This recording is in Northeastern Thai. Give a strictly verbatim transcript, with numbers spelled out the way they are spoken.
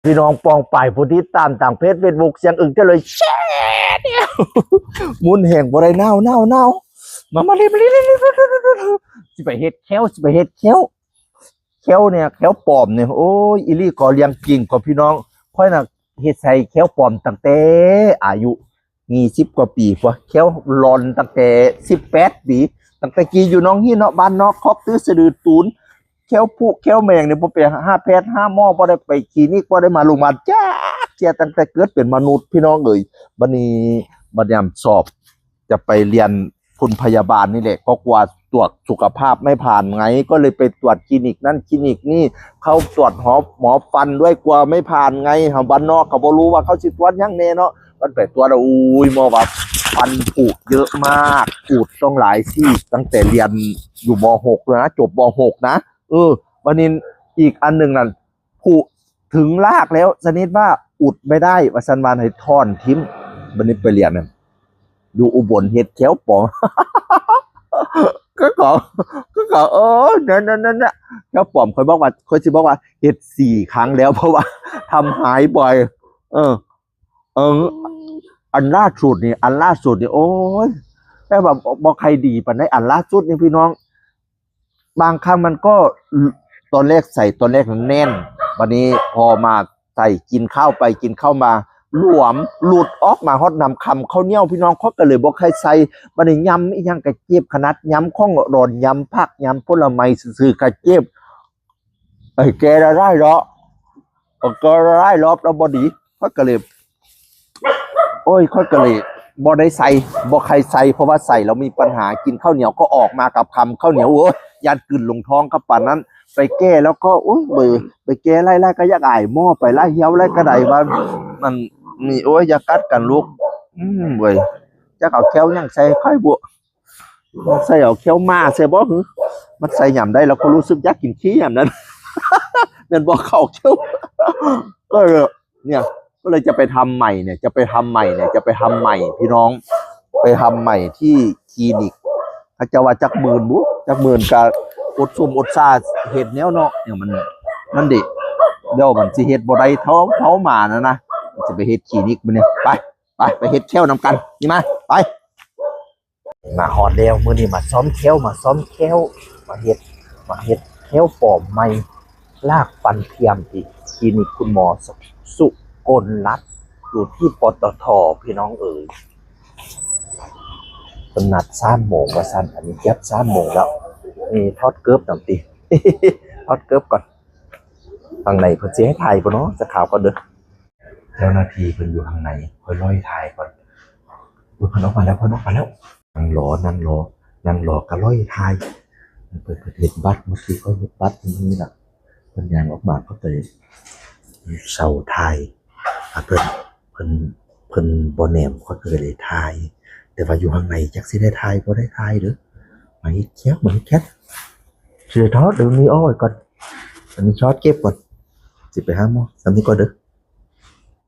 พี่น้องปองไปผู้ติดตามต่างเพจเฟซบุ๊กเสียงอึ่งเจ้าเลยแชร์เนี่ย มุนแห่งบ่ได้เน่าเน่าเน่ามามาเลยมาเลยเลยเลยเลยเลยเลยสิไปเฮ็ดแข้วสิไปเฮ็ดแข้วแข้วเนี่ยแข้วปลอมเนี่ยโอ้ยอีหลีก็เลี้ยงจริงก็พี่น้องค่อยน่ะเฮ็ดใส่แข้วปลอมตั้งแต่อายุ ยี่สิบกว่าปีพวะแข้วหล่อนตั้งแต่สิบแปดปีตั้งแต่กี้อยู่หนองหินเนาะบ้านนอกคอกตื้อสะดือตูนแข้วผู้แข้วแมงเนี่ยพอไปหาแพทย์หาหมอพอได้ไปคลินิกพอได้มาโรงพยาบาลจ้าเสียตั้งแต่เกิดเป็นมนุษย์พี่น้องเอ๋ยบัดนี้บัดยามสอบจะไปเรียนคุณพยาบาลนี่แหละก็กลัวตรวจสุขภาพไม่ผ่านไงก็เลยไปตรวจคลินิกนั่นคลินิกนี่เข้าตรวจหอหมอฟันด้วยกลัวไม่ผ่านไงหาบ้านนอกเขาบ่รู้ว่าเขาสิตรวจหยังแน่เนาะ มันไปตรวจแล้วอุ้ยหมอว่าฟันผุเยอะมากผุต้องหลายซี่ตั้งแต่เรียนอยู่ม .หก เลยนะจบม .หก นะเออวันนี้อีกอันหนึ่งนั่นผุถึงรากแล้วชนิดว่าอุดไม่ได้ว่าสันวานให้ท่อนทิ้มวันนี้ไปเรียนนั่นอยู่อุบลเฮ็ดแข้วปลอมก็ขอก็ขอเออนั่นนั่นนั่นนะแข้วปลอมคอยบอกว่าคอยสิบอกว่าเฮ็ดสี่ครั้งแล้วเพราะว่าทำหายบ่อย เออ เออ อันล่าสุดนี่อันล่าสุดนี่โอ้ยแต่แบบบอกใครดีปานได้อันล่าสุดนี่พี่น้อง บางครั้งมันก็ตอนแรกใส่ตอนแรกมันแน่นวันนี้พอมาใส่กินข้าวไปกินข้าวมาหลวมหลุดออกมาฮอดน้ำคำข้าวเหนียวพี่น้องเขาก็เลยบอกใครใส่วันนี้ยำอีหยังกระเจ็บขนาดยำของร้อนยำผักยำผลไม้ซื่อๆกระเจ็บ ไอ้แกละได้เหรอเออแกละได้รอบแล้วบอดีข้อยก็เลยโอ้ยข้อยก็เลยบอได้ใส่บอใครใส่เพราะว่าใส่แล้วมีปัญหากินข้าวเหนียวก็ออกมากับคำข้าวเหนียวโอ้ยยานกลืนลงท้องครับปานนั้นไปแก้แล้วก็โอ้ยเบอไปแก้ไล่ไล่ก็อยากอายหม้อไปไล่เหี่ยวไล่กระไดว่ามันมีโอ้ยอย่ากัดกันลูกอืมเว้ยจักเอาแข้วยังใส่ค่อยบว ใส่เอาเขี้ยวมาใส่บ่หือมันใส่ยามได้แล้วก็รู้สึกอยากกินขี้ยามนั้นแม่นบ่เข้าเขี้ยวก็เลยเนี่ยก็เลยจะไปทำใหม่เนี่ยจะไปทำใหม่เนี่ยจะไปทำใหม่พี่น้องไปทำใหม่ที่คลินิกเขาเจ้าว่าจักหมื่นบุจักหมื่นก็อดซุ่มอดซ่าเฮ็ดแนวเนาะเนี่ยมันนั่นเด้เดี๋ยวมันสิเฮ็ดบ่ได้ท้องเท่าหมานะนะมันสิไปเฮ็ดคลินิกมื้อนี้ไปไปไปเฮ็ดเขี้ยวนำกันนี่มาไป มาฮอดแล้วมื้อนี้มาซ่อมแข้วมาซ่อมแข้วมาเฮ็ดมาเฮ็ดแข้วปลอมใหม่ลากฟันเทียมที่คลินิกคุณหมอสุสุกลรัตน์อยู่ที่ปตทพี่น้องเอ๋ยเพิ่นนัดสามโมงว่าซั่นอันนี้เกือบสามโมงแล้วนี่ถอดเกิบนำติถอดเกิบก่อนทางในเพิ่นสิให้ถ่ายบ่เนาะจะข่าวก่อนเด้อ เจ้าหน้าที่เพิ่นอยู่ข้างในค่อยลอยถ่ายก่อนอุ๊ยเพิ่นออกมาแล้วเพิ่นออกมาแล้วนั่งรอนั่งรอนั่งรอก็ลอยถ่ายเพิ่นเพิ่นเห็นบัตรเมื่อกี้เขาเห็นบัตรนี่น่ะเพิ่นย่างออกมาเขาก็เลยเซาถ่ายอ่ะเพิ่นเพิ่นเพิ่นบ่แนมเขาก็เลยถ่ายแต่ว่าอยู่ข้างในจักสิได้ถ่ายบ่ได้ถ่ายเด้อมาอีกแคบมาอีกแคบเสือทอดเดี๋ยวนี้อ้อยก่อนอันนี้ช็อตเก็บก่อนสิไปหาหมอสำนี้ก่อนเด้อ